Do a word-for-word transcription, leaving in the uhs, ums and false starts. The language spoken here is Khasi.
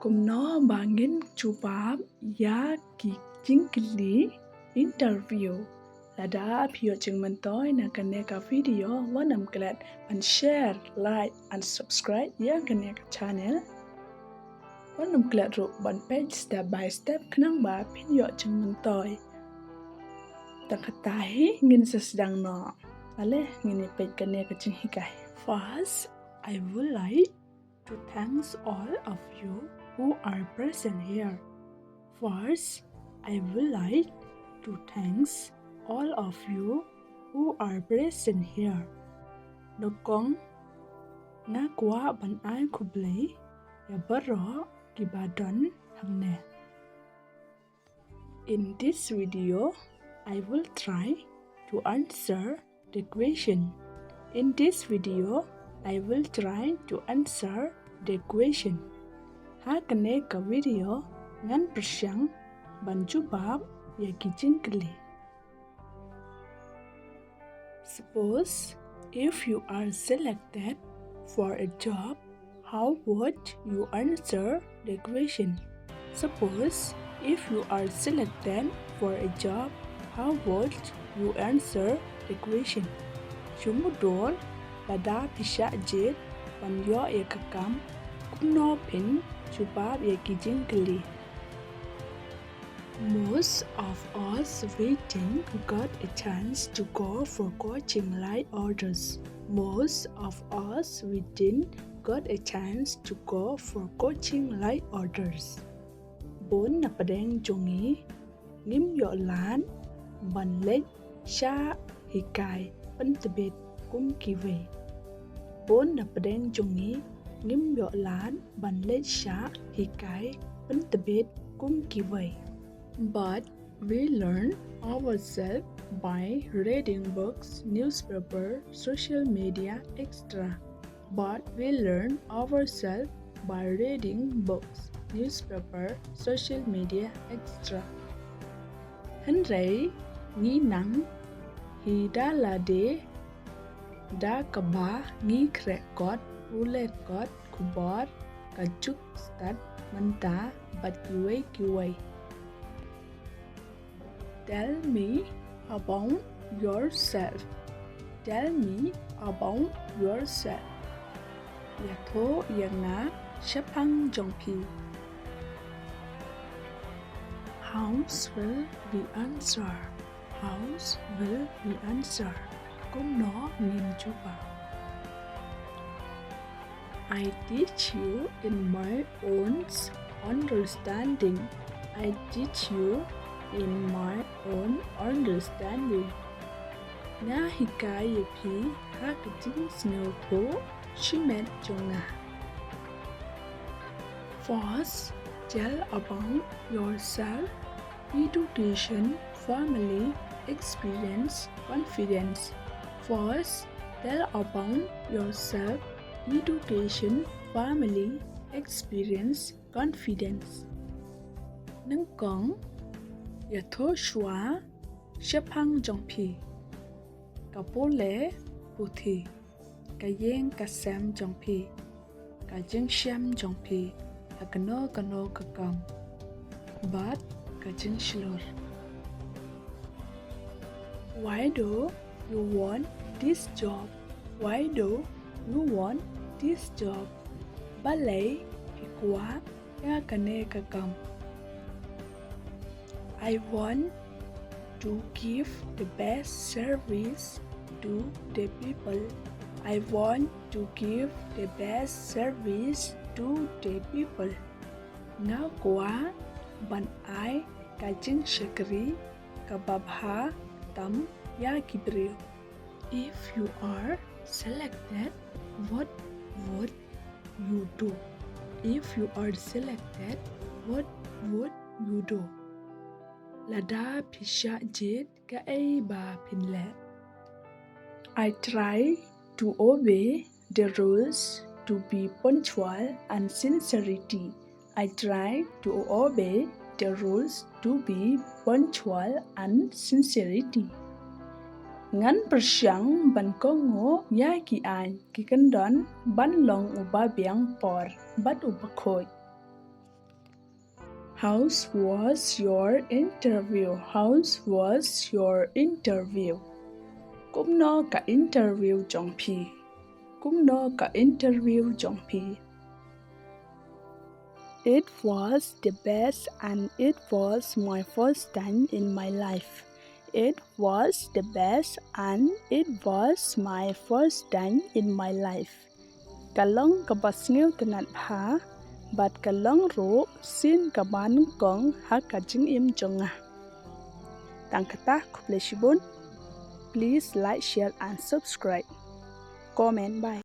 Kumno ba ngin jubab ïa ki jingkylli interview? Lada phi ïoh jingmyntoi na kane ka video, wat nym klet ban share, like and subscribe ïa kane ka channel. Wat nym klet ruh ban peit step by step khnang ba phin ïoh jingmyntoi. Tang kata hi ngin sa sdang noh. Ale ngin ïa peit kane ka jinghikai. First, I would like to thanks all of you who are present here. First, I would like to thanks all of you who are present here. Nyngkong, nga kwah ban ai khublei ïa baroh kiba don hangne. In this video, I will try to answer the question. In this video, I will try to answer the question. Ha kane ka video, ngan pyrshang ban jubab ïa ki jingkylli. Suppose if you are selected for a job, how would you answer the question? Suppose if you are selected for a job, how would you answer the question? Shu mudui, lada phi shah jied ban ïoh ïa ka kam, kumno phin jubab ïa ki jingkylli? Most of us we didn't got a chance to go for coaching like others. Most of us we didn't got a chance to go for coaching like others. Bun na pdeng jong ngi ngim ïoh lad ban leit shah hikai pyntbit kum kiwei. Bun na pdeng jong ngi ngim ïoh lad ban leit shah hikai pyntbit kum kiwei. But we learn ourselves by reading books, newspaper, social media, et cetera. But we learn ourselves by reading books, newspaper, social media, et cetera. Hynrei ngi nang hi da lade da kaba ngi khreh kot, u leh kot, khubor, ka juk stad mynta bad kiwei kiwei. Tell me about yourself. Tell me about yourself. Ïathuh ïa nga shaphang jong phi. Hows will we answer? Hows will we answer? Kumno ngin jubab? I teach you in my own understanding. I teach you in my own understanding. Nga hikai ïa phi ha ka jingsngewthuh shimet jong nga. First, tell about yourself. Education, family, experience, confidence. First, tell about yourself. Education, family, experience, confidence. Nyngkong, ïathuh shuwa shaphang jong phi. Ka pule puthi, ka ïing ka sem jong phi, ka jingshem jong phi ha kano kano ka kam, bad ka jingshlur. Why do you want this job? Why do you want this job? Balei phi kwah ïa kane ka kam? I want to give the best service to the people. I want to give the best service to the people. Nga kwah ban ai ka jingshakri kaba bha tam ïa ki briew. If you are selected, what would you do? If you are selected, what would you do? Lada phi shah jied, kaei ba phin leh? I try to obey the rules to be punctual and sincerity. I try to obey the rules to be punctual and sincerity. Ngan pyrshang ban kohnguh ïa ki aiñ ki kyndon ban long uba biang por bad uba khuid. How was your interview? How was your interview? Kumno ka interview jong phi? Kumno ka interview jong phi? It was the best and it was my first time in my life. It was the best and it was my first time in my life. Ka long kaba sngewtynnad bha, bad ka long ruh sien kaba nyngkong ha ka jingim jong nga. Tang kata, khublei shibun. Please like, share and subscribe. Comment, bye.